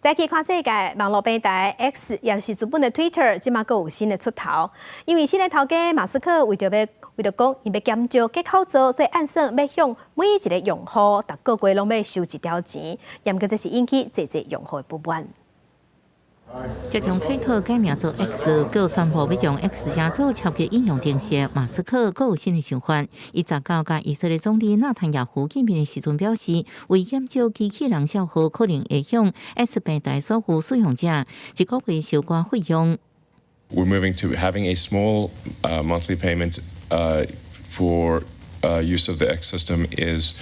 再去看世界網路平台 X，也是資本的 Twitter，這馬閣有新的出頭。因為新的頭家馬斯克為著講，伊欲減少假口座，所以按算欲向每一个用戶，逐個月攏欲收一條錢。毋過這是引起濟濟用戶的不滿。這將推特改名做 X，閣宣布欲將 X 成做超級應用程式。馬斯克閣有新的想法。伊19佮以色列總理納坦雅胡見面的時陣表示，為減少機器人帳號可能會向 X 平台所有使用者一個月收寡費用。 We're moving to having a small monthly payment for use of the X system is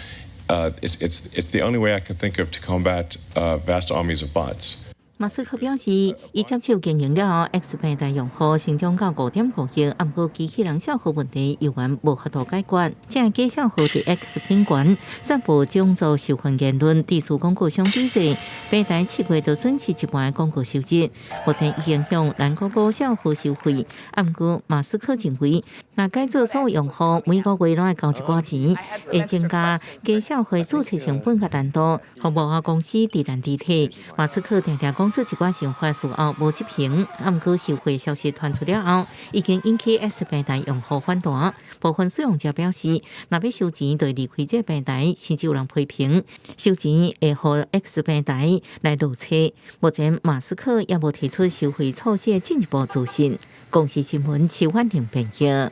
it's the only way I can think of to combat vast armies of bots. 馬斯克表示，伊接手經營了後，X 平台用戶成長到5.5億，毋過機器人帳號問題猶原無法度解決。這假帳號佇 X 頂懸散布種族仇恨言論，致使廣告商抵制，平台7月就損失一半的廣告收入。目前已經向藍勾勾帳號收費，毋過馬斯克認為，若改做所有用戶每個月攏愛交一寡錢，會增加假帳號註冊成本佮難度，予幕後公司知難知退。馬斯克定定講出這寡想法，事後無執行，毋過收費消息傳出了後，已經引起 X 平台用戶反彈。部分使用者表示，若欲收錢就離開這個平台，甚至有人批評收錢會予 X 平台來落車。目前馬斯克猶無提出收費措施的進一步資訊。公視新聞徐婉玲編譯。